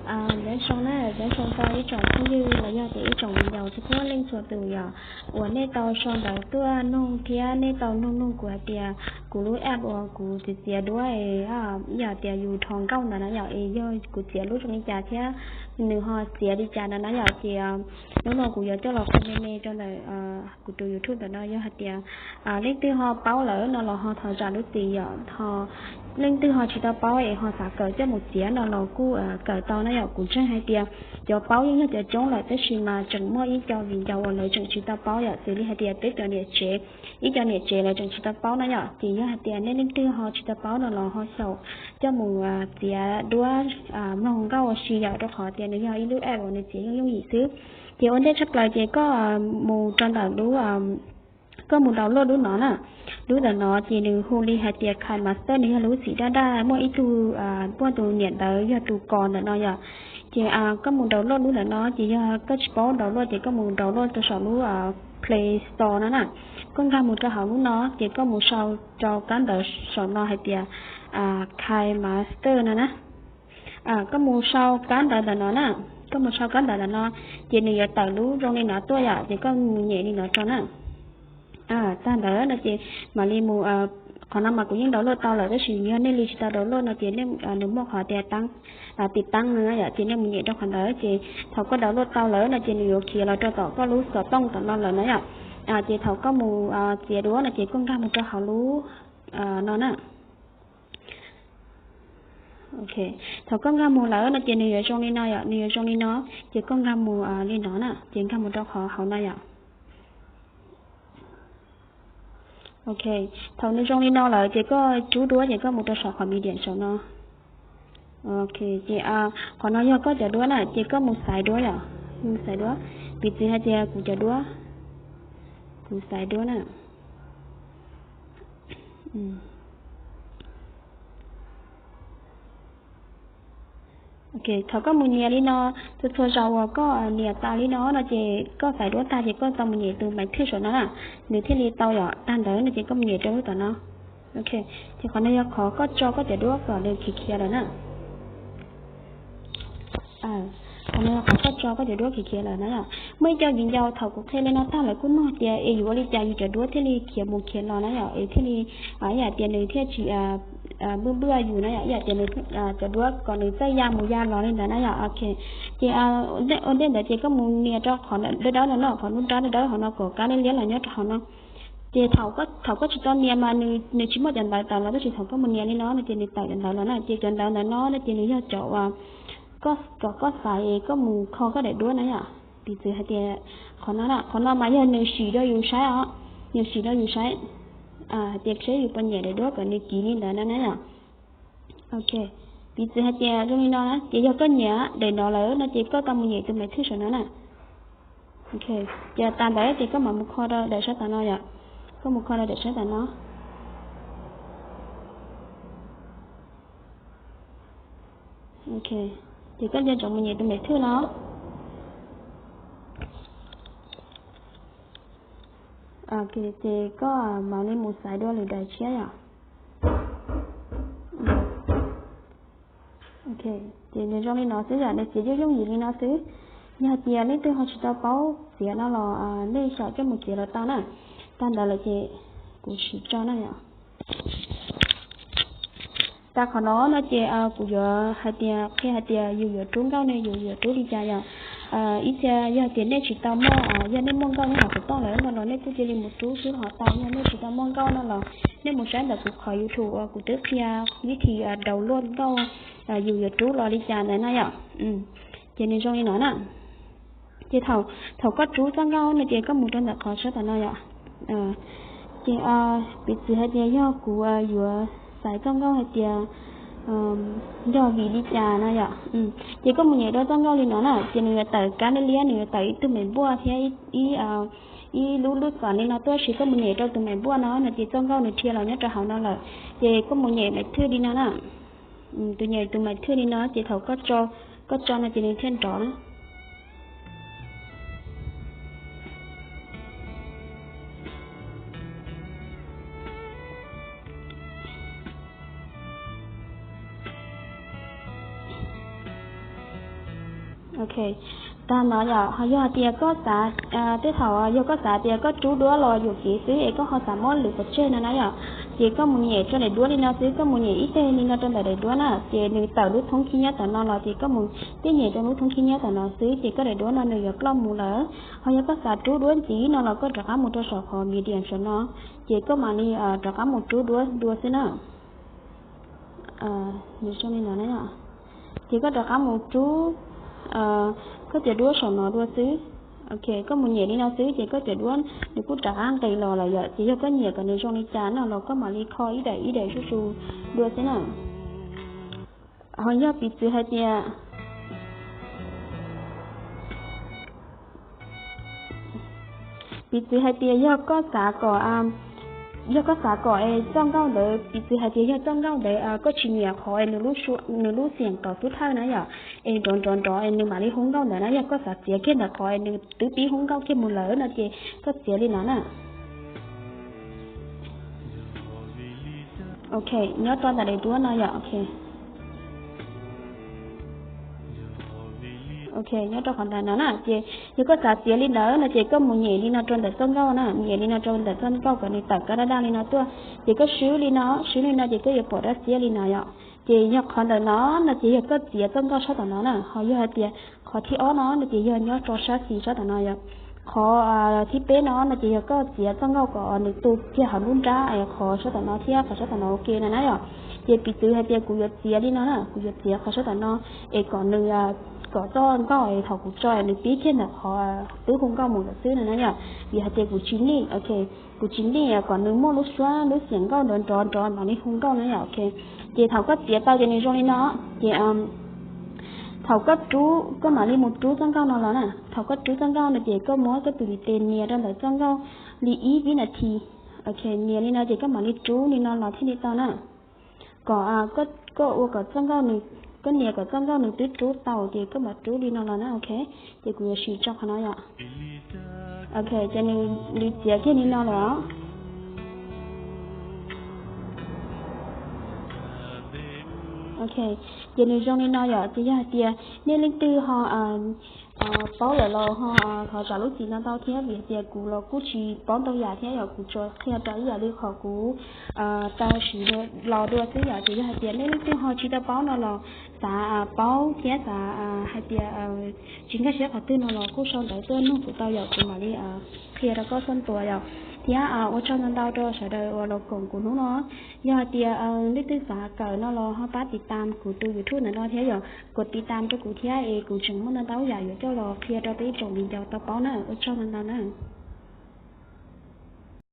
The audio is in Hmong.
Nyob zoo na, nyob zoo rau ib tsoom phooj ywg los yog tias ib tsoom viv ncaus txhua leej txhua tus yom, uas nej tau sau ntawv tuaj nug thiab nej tau nug nug kuv hais tias kuv lub app uas kuv txiav txiav duab es yog tias yus dhos nkauj ntawd na yom, es yog kuv txiav lub zoo li cas thiab nws ho txiav li cas ntawd na yom, ces hnub no kuv yuav coj los qhia me me rau ntawm kuv tus YouTube ntawm no, yog hais tias leej twg ho paub lawm no los ho thov zam lub txim yom, ho leej twg ho tsis tau paub es ho xav kawm coj mus txiav no los kuj kawm tau na yom. Kuv ntseeg hais tias cov paub yeej yog cov coob lawm, tab sis mas tseem muaj ib co viv ncaus uas lawv tseem tsis tau paub yom, xws li hais tias peb cov niam tsev, ib co niam tsev lawv tseem tsis tau paub na yom. Ces yog hais tias nej leej twg ho tsis tau paub no los ho xyaum coj mus txiav duab mloog nkauj ua si yom, rau qhov tias nws yog ib lub app uas nws txiav yooj yooj yim xwb. Ces ua ntej tshaj plaws ces koj mus rau ntawm lub, koj mus download lub no na. Lub ntawm no ces nws hu li hais tias KineMaster, nws yog lub xim daj daj, muaj ib tug, muaj tus niam ntawv yog tus kos ntawm no yom. Ces koj mus download lub ntawm no, ces yog koj tsis paub download ces koj mus download rau saum lub Play Store no na. Koj nkag mus rau hauv lub no ces koj mus sau rau kab ntawv saum no hais tias KineMaster no na. Koj mus sau kab ntawv ntawm no na, koj mus sau kab ntawv ntawm no, ces nws yuav tawm lub zoo li no tuaj yom, ces koj mus nyem li no rau na. Tag ntawd no ces mam li mus, qhov no mas kuv yeej download tau lawm, tab sis yog nej li tsis tau download no ces nws muaj qhov tias tiv taab no yom, ces nej mus nyem rau qhov ntawd, ces thaum koj download tau lawm no ces nws yuav khiav los rau tom koj lub xov tooj tom no lawm na yom. Ces thaum koj mus txiav duab no ces koj nkag mus rau hauv lub no na. Thaum koj nkag mus lawm no ces nws yuav zoo li no yom, nws yuav zoo li no, ces koj nkag mus li no na, ces nkag mus rau qhov hauv no yom. Ok, thaum nws zoo li no lawm ces koj rub duab ces koj mus rau saum qhov medium saum no. Ok, ces qhov no yog koj cov duab na, ces koj mus xaiv duab yom, mus xaiv duab. Piv txwv hais tias kuv cov duab, kuv xaiv duab na. Ok, thaum koj mus nias li no, txhua txhua zaus uas koj nias tas li no no ces koj xaiv duab tag ces koj tau mus nyem tus maiv thwj saum no na, nws thiaj li tau yom. Tag ntawd no ces koj mus nyem rau lub tom no. Ok, ces qhov no yog qhov koj tso koj cov duab kom nws khiav khiav lawm na. Qhov no yog qhov koj tso koj cov duab khiav khiav lawm na yom. Muaj ib co viv ncaus thaum kuv qhia li no tag lawv kuj nug tias es yuav ua li cas yus cov duab thiaj li khiav mus khiav los na yom, es thiaj li, ib yam tias nws thiaj tsis npwj npwj yus na yom, ib yam tias nws cov duab kom nws txawj ya mus ya los li ntawd na yom. Ok, ces ua ntej ntawd ces koj mus nias rau qhov dawb dawb no no, qhov nruab nrab dawb dawb hauv no kom kab liab liab los nyob rau hauv no. Ces thaum koj tsis tau nias mas nws tsis muaj cov ntawv tawm los, tab sis thaum koj mus nias li no no ces nws tawm cov ntawv los na. Ces cov ntawv ntawm no no ces nws yog cov uas kom koj xaiv koj mus kho koj daim duab na yom. Piv txwv hais tias qhov no, qhov no mas yog nws sim rau yus saib os, nws sim rau yus saib hais tias seb yus puas nyiam daim duab kom nws kiv li ntawd na na yom. Ok, piv txwv hais tias zoo li no na, ces yog koj nyiam daim no lawm no ces koj tau mus nyem tus maiv thwj saum no na. Ok, ces tas ntawd ces koj mam mus kho rau daim sab tom no yom. Koj mus kho rau daim sab tom no. Ok, ces koj nco ntsoov mus nyem tus maiv thwj no. Ok, ces koj mam li mus xaiv dua lwm daim tshiab yom. Ok, ces nws zoo li no xwb yom, nws txiav yooj yooj yim li no xwb. Yog tias leej twg ho tsis tau paub txiav no los nej xyaum coj mus txiav los tau na. Tag ntawd lawm ces kuv sim tso na yom. Tag qhov no no ces kuv yuav hais tias qhia hais tias yus yuav rub nkauj ne yus yuav rub li cas yom. Ib txhia yog tias nej tsis tau muaj, yog nej muaj nkauj nyob hauv xov tooj lawm no los nej kuj cia li mus rub xwb ho tau, yog nej tsis tau muaj nkauj no los nej mus saib ntawm kuv qhov YouTube uas kuv twb qhia vib thi download nkauj, yus yuav rub los li cas ntawd na yom. Ces nws zoo li no na. Ces thaum koj rub txoj nkauj no ces koj mus rau ntawm qhov sab tom no yom. Ces piv txwv hais tias yog kuv yuav xaiv txoj nkauj hais tias yog vim li cas no yom. Ces koj mus nyem rau txoj nkauj li no na, ces nws yuav tawm kab liab liab, nws yuav tawm ib tug maiv npuaj thiab ib lub lub xom li no tuaj, tab sis koj mus nyem rau tus maiv npuaj no no ces txoj nkauj nws dhia los nyob rau hauv no lawm. Ces koj mus nyem maiv thwj li no na. Tus nyem tus maiv thwj li no ces thaum koj tso no ces nws thiaj nrov na. Ok, tag no yom, ho yog hais tias koj xav, tej thaum yog koj xav tias koj rub duab los yuam kev xwb es koj ho xav muab lwm pov tseg no na yom, ces koj mus nyem rau daim duab li no xwb, koj mus nyem ib teg li no rau ntawm daim duab na, ces nws tawm lub thoob khib nyiab tom no los ces koj mus tib nyem rau lub thoob khib nyiab tom no xwb ces koj daim duab no nws yuav ploj mus lawm. Ho yog koj xav rub duab ntxiv no los koj rov qab mus rau saum qhov medium saum no, ces koj mam li rov qab mus rub duab dua xwb na. Nws zoo li no na yom. Ces koj rov qab mus rub, koj cov duab saum no dua xwb. Ok, koj mus nyem li no xwb ces koj cov duab nws kuj rov qab nqis los lawm yom. Ces yog koj nyiam kom nws zoo li cas no los koj mam li kho ib daim ib daim zuj zus dua xwb na. Ho yog piv txwv hais tias, piv txwv hais tias yog koj xav kom, yog koj xav kom es txoj nkauj ntawd, piv txwv hais tias yog txoj nkauj ntawd koj tsis nyiam qhov es nws lub xiam tom xub thawj na yom, es nrov nrov nrov es nws mam li hu nkauj ntawd na, yog koj xav txiav kiag ntawm qhov es nws twb pib hu nkauj kiag mus lawm no ces koj txiav li no na. Ok, nyob rau ntawm daim duab no yom. Ok, nyob rau qhov ntawm no na, ces yog koj xav txiav li ntawd no ces koj mus nyem li no rau ntawm txoj nkauj na, nyem li no rau ntawm txoj nkauj kom nws tawm kab daj daj li no tuaj, ces koj swb li no, swb li no ces koj yuav pom dab txiab li no yom. Ces yog qhov ntawm no no ces yog koj txiav txoj nkauj sab tom no na, ho yog hais tias qhov thib ob no no ces yog nyob rau sab xis sab tom no yom. Qhov thib peb no no ces yog koj txiav txoj nkauj kom nws tu kiag hauv lub nrab es qhov sab tom no thiab qhov sab tom no ua ke no na yom. Ces piv txwv hais tias kuv yuav txiav li no na, kuv yuav txiav qhov sab tom no es kom nws, kom txoj nkauj es thaum kuv tso nws pib kiag ntawm qhov twb hu nkauj mus lawm xwb no na yom. Vim hais tias kuv tsis nij, ok, kuv tsis nij kom nws muaj lub suab lub xiam nkauj nrov nrov nrov mam li hu nkauj na yom. Ok, ces thaum koj txiav tau ces nws zoo li no, ces thaum koj rub koj mam li mus rub txoj nkauj no los na. Thaum koj rub txoj nkauj no ces koj muab koj tus ntiv tes nias rau ntawm txoj nkauj li ib vib nas this. Ok, nias li no ces koj mam li rub li no los thiaj li tau na. Kom koj ua kom txoj nkauj nws, koj nias kom txoj nkauj nws twb rub tau ces koj mam rub li no los na. Ok, ces kuv yuav sim tso qhov no yom. Ok, ces nws, nws txiav kiag li no lawm. Ok, ces nws zoo li no yom. Ces yog hais tias nej leej twg ho paub lawm los ho thov zam lub txim no ntau thiab, vim hais tias kuv los kuj tsis paub ntau yam thiab yom, kuv tsuas qhia rau ib yam li qhov kuv tau siv los dua xwb yom. Ces yog hais tias nej leej twg ho tsis tau paub no los xav paub thiab xav hais tias tsis nkag siab qhov twg no los kuj sau ntawv tuaj nug kuv tau yom, kuv mam li qhia rau koj txhua tus yom. Thiab ua tsaug ntau ntau rau sawv daws uas los koom kuv hnub no. Yog hais tias leej twg xav kawm no los ho pab tiv tam kuv tus YouTube ntawm no thiab yom, kom tiv tam rau kuv thiab es kuv tseem muaj ntau ntau yam yuav coj los qhia rau peb ib tsoom viv ncaus tau paub na. Ua tsaug ntau ntau na.